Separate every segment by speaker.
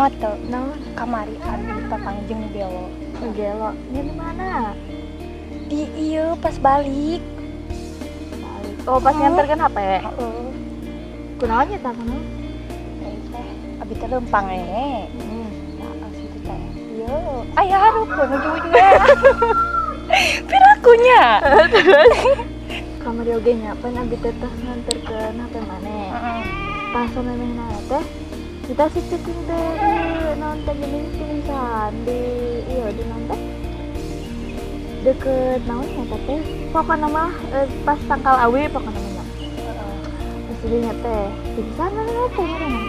Speaker 1: Nyawa teu? Naon? Kamari abi papanggih jeung nu gelo.
Speaker 2: Nu gelo? Di mana?
Speaker 1: Di ieu pas balik.
Speaker 2: Oh, pas nganterkeun HP?
Speaker 1: Heeh.
Speaker 2: Kunaon nya tah kunaon?
Speaker 1: Teh, abi teh leumpang we. Heeh. Nah, situ teh. Ieu, aya hareupeun ujung-ujungna. Pirakunya.
Speaker 2: Terus kamari oge nya pan abi teh tos nganterkeun HP maneh.
Speaker 1: Heeh.
Speaker 2: Pas samemehna teh kita si ceking teh naon teh geuning pingsan di ieu di naon teh deket naon nya teh pokona mah pas tangkal awi pokona mah nya. Pas dinya teh pingsan teh ngaranna.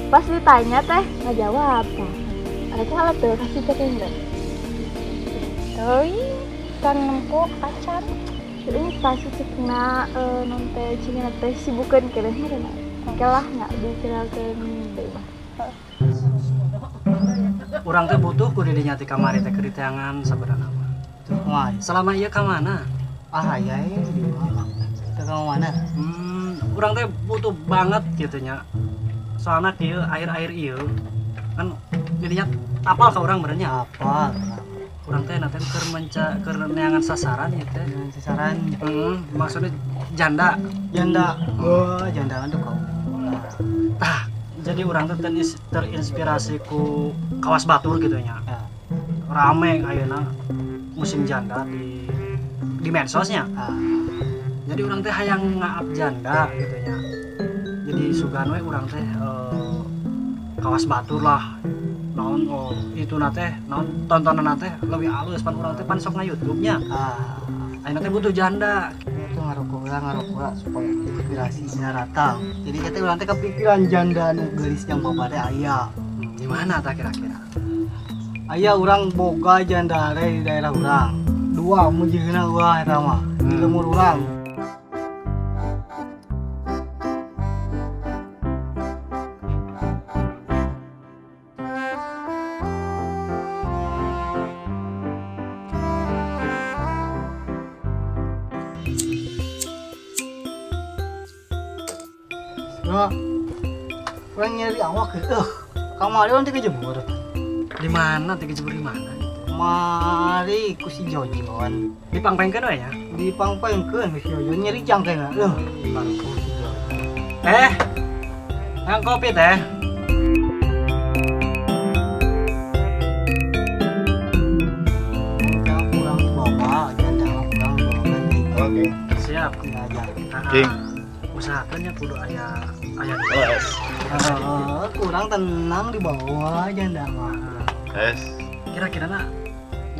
Speaker 2: Pas ditanya teh ngajawab tah. Ada salah teh kasih ceking teh.
Speaker 1: Teuing kan nempo acan.
Speaker 2: Jadi pas si cekingna naon teh cingina teh sibukeun keneh ngaranna. Oke lah nggak diviralkeun deui mah.
Speaker 3: Urang teh butuh ku didinya ti kamari teh keur diteangan sabenerna mah.
Speaker 4: Wah,
Speaker 3: selama ieu ka mana?
Speaker 4: Ah, aya di mana? Teu ka mana?
Speaker 3: Urang teh butuh banget kitu nya. Soalna kieu akhir-akhir ieu kan didinya apal ka urang benernya.
Speaker 4: Apal.
Speaker 3: Urang teh nanti keur keur neangan sasaran ieu teh.
Speaker 4: Sasaran.
Speaker 3: Maksudnya janda.
Speaker 4: Janda. Oh, janda kan tuh kau.
Speaker 3: Tah, jadi urang teh terinspirasi ku kawas batur gitu nya.
Speaker 4: Ya.
Speaker 3: Rame ayeuna musim janda di medsosnya.
Speaker 4: Ah.
Speaker 3: Jadi urang teh hayang ngaap janda gitu nya. Jadi sugan we urang teh kawas batur lah. Naon oh, itu na teh, naon tontonan teh leuwih alus pan urang teh pan sok nga-YouTube nya.
Speaker 4: Ah.
Speaker 3: Ayeuna teh butuh janda.
Speaker 4: Itu ngarokok supaya inspirasi datang. Jadi kita urang teh kepikiran janda nu geulis yang bapak teh aya.
Speaker 3: Di mana tah kira-kira?
Speaker 4: Aya urang boga janda teh di daerah urang. Dua mujieuna ulah eta mah. Di lemur urang. Nah, kurang nyari awak gitu. Kamari orang tiga jebur.
Speaker 3: Di mana tiga jebur di mana?
Speaker 4: Mari ku si Jojon.
Speaker 3: Di pangpengkeun we nya?
Speaker 4: Di pangpengkeun ku si Jojon nyeri jangkena. Leuh, bangku si Jojon.
Speaker 3: Nang kopi teh.
Speaker 4: Kurang dibawa, jangan kurang dibawa kan.
Speaker 5: Oke.
Speaker 3: Siap.
Speaker 5: King.
Speaker 3: Usahakan ya kudu aya
Speaker 5: es.
Speaker 4: Kurang tenang di bawah janda mah.
Speaker 5: Es.
Speaker 3: Kira-kira na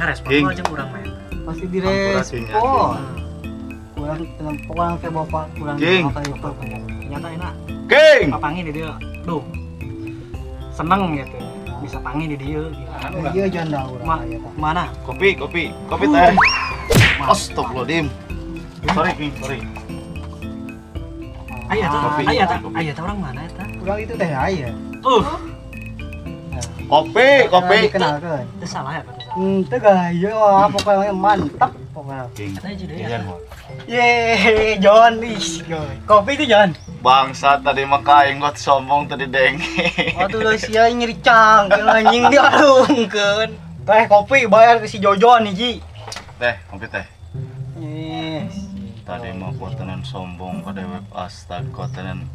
Speaker 3: ngarespon aja urang main.
Speaker 4: Pasti direspon. Kurang tenang kurang teh bapak kurang apa itu.
Speaker 3: Ternyata enak.
Speaker 5: King.
Speaker 3: Papangin di dia. Duh. Seneng gitu. Bisa pangin di dia.
Speaker 4: Iya janda urang.
Speaker 3: Mana?
Speaker 5: Kopi, kopi. Kopi teh. Astagfirullahaladzim. Sorry King, sorry.
Speaker 3: Aya teh orang mana eta?
Speaker 4: Urang itu teh aya.
Speaker 5: Kopi, kopi.
Speaker 4: Dikenalkeun.
Speaker 3: Teu salah ya, Pak.
Speaker 4: Teu gaya wah pokoknya mantap pokoknya.
Speaker 3: Katanya juga ya.
Speaker 4: Yeay, John ih, kopi itu John.
Speaker 5: Bangsa tadi mah aing gua sombong tadi denge.
Speaker 4: Waduh lah sia nyeri cangkeul anjing dialungkeun. Teh kopi bayar ke si Jojon hiji.
Speaker 5: Teh, kopi teh.
Speaker 4: Yes.
Speaker 5: Tadi mah kuatenan sombong ka dewek astag kuatenan.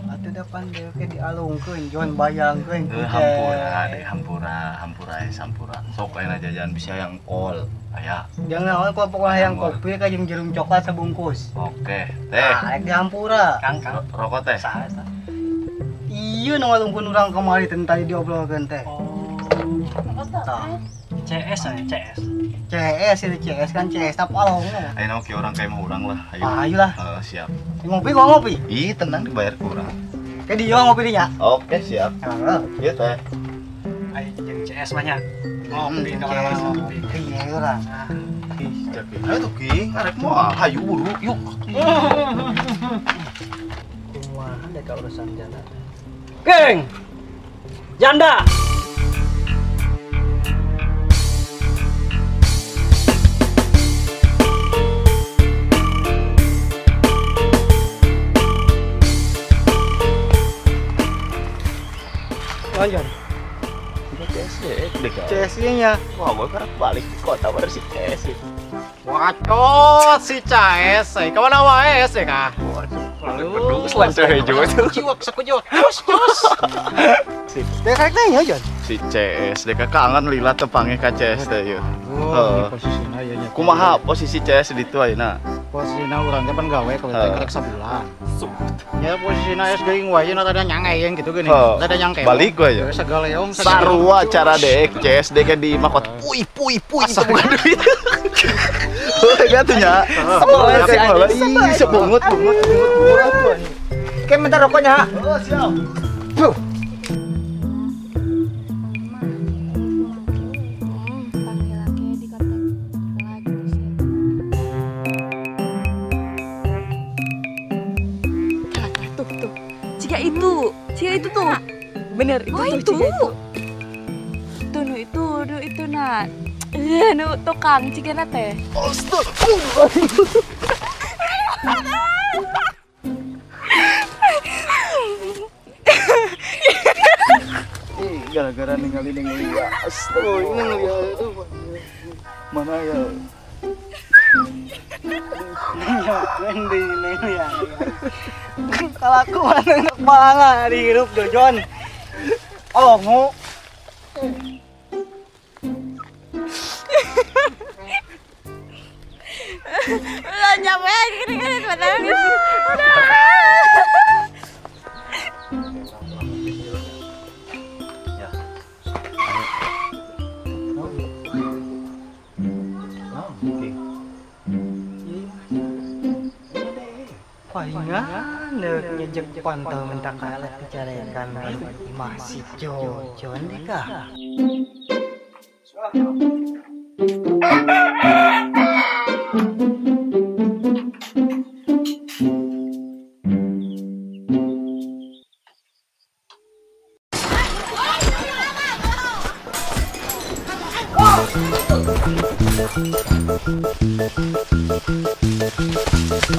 Speaker 4: Atuh depan dewek dialungkeun John bayangkeun.
Speaker 5: Hampura deh, hampura, hampura ya sampura. Sok ayeuna jajan bisa yang kol. Aya.
Speaker 4: Jangan naon kok pokoknya yang kopi ka jeung jarum coklat sebungkus.
Speaker 5: Oke, teh.
Speaker 4: Ah, rek dihampura.
Speaker 3: Kang, Kang.
Speaker 5: Rokok teh.
Speaker 3: Saha eta?
Speaker 4: Iya nu ngalungkeun urang kamari teh tadi diobrolkeun teh.
Speaker 3: Oh.
Speaker 4: Tah.
Speaker 3: CS aja, CS.
Speaker 4: CS itu CS kan CS tap along.
Speaker 5: Ayo oke orang kayak mau urang lah. Ayo.
Speaker 4: Ayo lah.
Speaker 5: Siap.
Speaker 4: Ngopi kok ngopi?
Speaker 5: Ih, tenang dibayar ku urang.
Speaker 4: Kayak dia ngopi dinya.
Speaker 5: Oke, siap. Iya teh.
Speaker 3: Ayo jeung CS banyak. Ngopi kawan-kawan ngopi.
Speaker 4: Iya urang.
Speaker 5: Ayo tuh King, arek moal, hayu buru, yuk.
Speaker 3: Kumaha dek urusan janda. King. Janda.
Speaker 4: Lanjut.
Speaker 5: deh ka.
Speaker 4: CS nya.
Speaker 5: Wah, gua karek balik ke kota baru si CS.
Speaker 6: Wacot si CS, ka mana wae sih kah?
Speaker 5: Waduh, selancar hijau itu.
Speaker 6: Jiwak sakujiwak, cus cus.
Speaker 4: Dek karek teh ya, Jon.
Speaker 5: Si CS dek kangen lila tepangnya ka CS teh yeuh.
Speaker 6: Oh, posisina ieu nya.
Speaker 5: Kumaha posisi CS ditu ayeuna?
Speaker 6: Posisina urang teh pan gawe kalau teh karek sabulan. Ya posisina es geuing wae na tadi nyangeng gitu geuning. Tadi nyangke.
Speaker 5: Balik wae ya.
Speaker 6: Sagaleong
Speaker 5: sarua cara dek CS dek di makot pui pui pui teu boga duit. Heuh gatuh nya. Ih, sebungut bungut bungut.
Speaker 4: Kayak minta rokoknya.
Speaker 5: Oh, siap.
Speaker 4: Puh.
Speaker 2: Jika itu tuh. Bener itu. Oh, tuh itu. Itu. Tuh nu itu, nu itu nah. Nu tukang cigana teh.
Speaker 5: Astagfirullah. Ih, gara-gara ningali ningali ya. Astagfirullah, ini itu. Mana ya?
Speaker 4: Ya. Kalau aku mana enak banget di hidup Jojon. Oh, ngu.
Speaker 2: Udah nyampe gini-gini.
Speaker 5: Ya.
Speaker 4: Palingan nyejek pantau minta kalah dicarekan masih Jojon deh kah?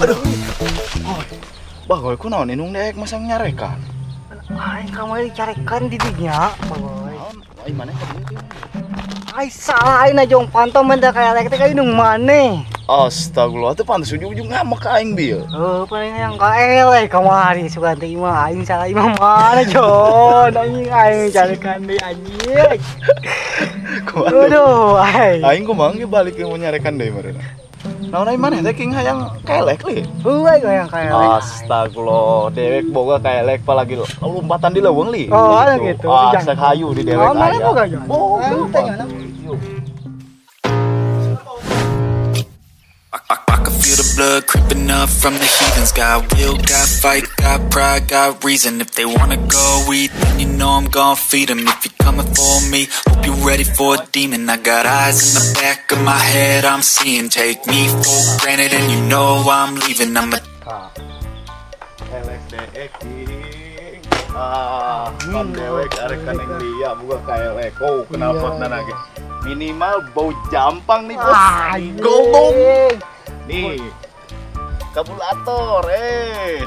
Speaker 5: Aduh. Bagoy ku naon indung dek masa nyarekan.
Speaker 4: Aing kamu dicarekan di dinya, bagoy.
Speaker 5: Aing maneh ka dieu?
Speaker 4: Ai salah aing najong pantau menda kaya lek teh ka indung maneh.
Speaker 5: Astagfirullah teu pantes ujung-ujung ngamek ka aing bieu.
Speaker 4: Heuh, paling yang ka eleh kamari sugan teh imah aing salah imah mana Jon. Anjing aing carekan deui anjing. Aduh, aing.
Speaker 5: Aing kumaha ge balik mau nyarekan deui meureun. Naon ai maneh teh king hayang kelek li.
Speaker 4: Heuh, aing hayang kelek.
Speaker 5: Astagfirullah, dewek boga kelek palagi lompatan di leuweung li.
Speaker 4: Oh, gitu.
Speaker 5: Ah, hayu di dewek
Speaker 4: aya. Oh, maneh boga Jon.
Speaker 5: Boga.
Speaker 7: I can feel the blood creeping up from the heathens. Got will, got fight, got pride, got reason. If they wanna go eat, then you know I'm gon' feed 'em. If you're coming for me, hope you're ready for a demon. I got eyes in the back of my head, I'm seeing. Take me for granted and you know I'm leaving. I'm a
Speaker 5: LSDX. Ah, pan dewek arek kaneng dia buka kaelek. Oh, kenapa nana ge? Minimal bau jampang nih, bos. Gobong. Nih. Kabulator,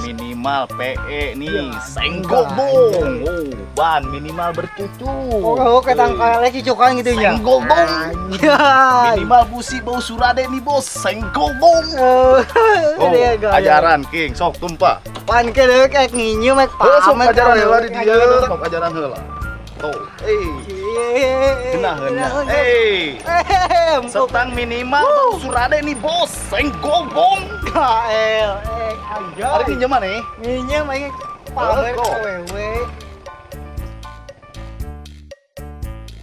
Speaker 5: minimal PE nih, senggobong. Oh, ban minimal bercucu.
Speaker 4: Oh, ketang kaelek cucukan gitu ya.
Speaker 5: Senggobong. Minimal busi bau surade nih, bos. Senggobong. Oh, ajaran king, sok tumpah.
Speaker 4: Pan ke deui kayak nginyu mek
Speaker 5: sok ajaran heula di dieu, sok ajaran heula. Tuh, Geuna. Setang minimal surade nih, bos. Senggobong.
Speaker 4: KL, anjay.
Speaker 5: Ari minjem mana?
Speaker 4: Minjem aing pamer awewe.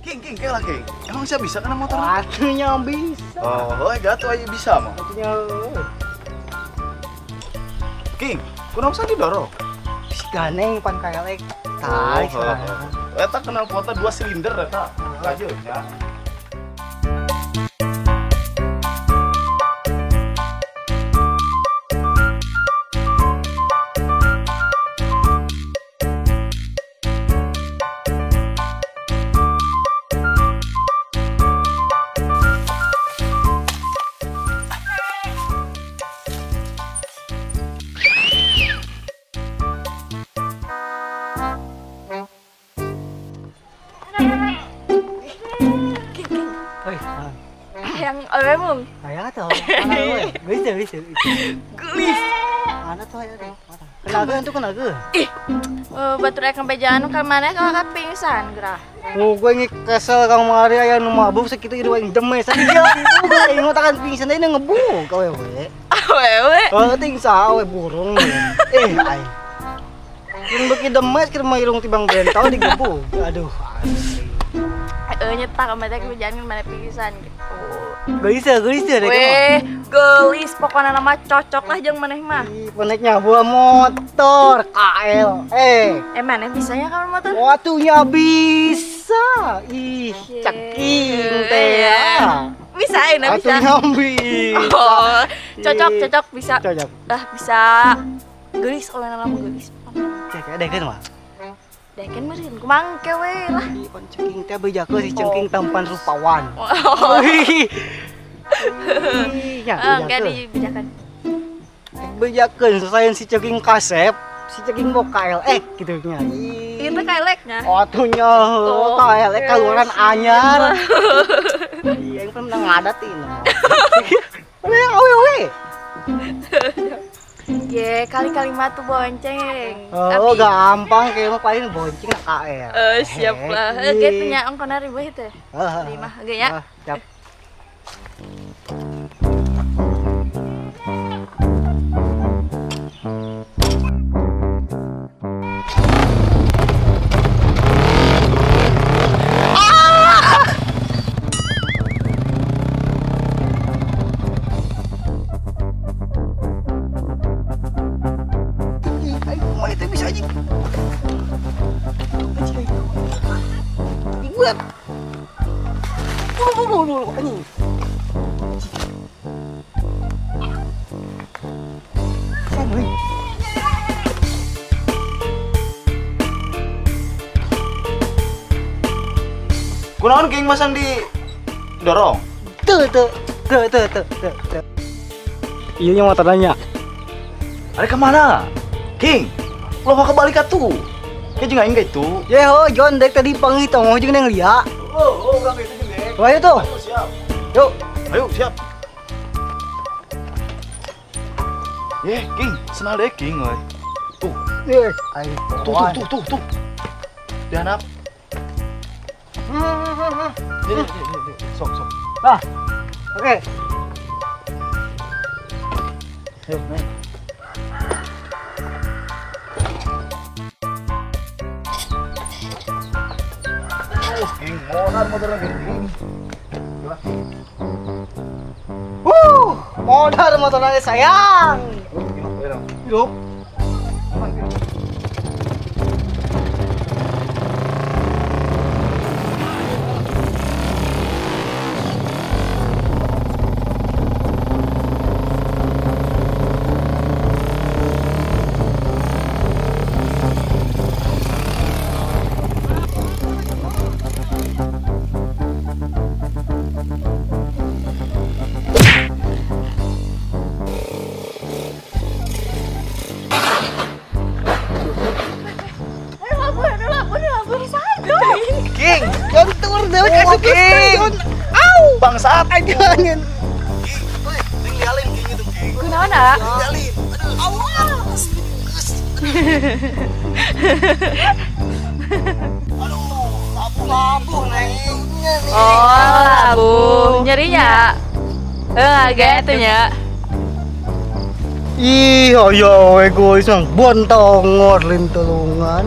Speaker 5: King, kela king. Emang siapa bisa kena motor?
Speaker 4: Atunya bisa.
Speaker 5: Oh, gatuh aja bisa mah.
Speaker 4: Atunya.
Speaker 5: King, kunaon usah didorong?
Speaker 4: Ganeng pan kaelek. Tarik.
Speaker 5: Eta kenal potnya 2 silinder eta. Lanjut ya.
Speaker 2: Yang awewe mung.
Speaker 4: Aya tuh. Geus teu, geus.
Speaker 2: Geulis.
Speaker 4: Mana tuh aya teh? Kenalkeun tuh kenalkeun.
Speaker 2: Ih. Batur aya kambejaan ka maneh ka pingsan gerah.
Speaker 4: Oh, gue ngik kesel kang mari aya nu mabuk sakitu ieu aing demes. Gila, aing ngotakan pingsan deui ngebuk awewe.
Speaker 2: Awewe.
Speaker 4: Oh, ting saha awe burung. Eh, aing. Yang beki demes keur mah irung tibang bentol digebuk. Aduh, asli.
Speaker 2: Nyetak sama teh kebijakan mana pingsan gitu.
Speaker 4: Geulis geulis deh.
Speaker 2: Weh, geulis pokoknya nama cocok lah jeung maneh mah.
Speaker 4: Manehnya bawa motor KL.
Speaker 2: Maneh bisanya kan motor?
Speaker 4: Watunya bisa. Ih, ceking teh.
Speaker 2: Bisa enak bisa.
Speaker 4: Atunya bisa.
Speaker 2: Oh, cocok cocok bisa.
Speaker 4: Cocok.
Speaker 2: Ah, bisa. Geulis oleh nama geulis.
Speaker 4: Cek dekeun mah.
Speaker 2: Deken meureun kumangke we lah.
Speaker 4: Ih, pan cengking teh bejakeun si cengking tampan rupawan.
Speaker 2: Oh.
Speaker 4: Ih, nya
Speaker 2: Engke dibejakeun.
Speaker 4: Bejakeun selain si cengking kasep, si cengking mau KLX gitu nya.
Speaker 2: Ieu teh KLX nya.
Speaker 4: Atuh nya, KLX kaluaran anyar. Iya, aing pernah ngadat ini. Mana awewe?
Speaker 2: Ye, kali-kali mah tuh bonceng.
Speaker 4: Oh, gampang kayak mah paling bonceng KL.
Speaker 2: Siap lah. Ge punya ongkona ribu itu. Lima, oke ya.
Speaker 4: Siap.
Speaker 5: Kunaon geng masang di dorong?
Speaker 4: Tuh tuh tuh tuh tuh tuh. Iya nya motor nanya.
Speaker 5: Ada kemana? King, lo mau kebalik atuh. Kayak jeung aing itu.
Speaker 4: Ye ho, John dek tadi panggil tong jeung neng lia.
Speaker 5: Oh, urang itu jeung dek.
Speaker 4: Ayo tuh.
Speaker 5: Ayo siap.
Speaker 4: Yuk.
Speaker 5: Ayo siap. Ye, King, senal dek King euy. Tuh.
Speaker 4: Ye, ayo.
Speaker 5: Tuh tuh tuh tuh tuh. Dihanap. Ini, sok, sok.
Speaker 4: Nah, oke.
Speaker 5: Ayo, naik. Oh, King, modal motor lagi.
Speaker 4: Modal motor lagi sayang. Hidup.
Speaker 5: Bangsat
Speaker 4: anjing.
Speaker 5: King, lialin King itu King.
Speaker 2: Kunaon, ah?
Speaker 5: Lialin. Aduh. Awas. Aduh, labuh naiknya nih.
Speaker 2: Oh, labuh. Nyerinya. Gitu nya.
Speaker 4: Ih, ayo egois mah bontongor lintulungan.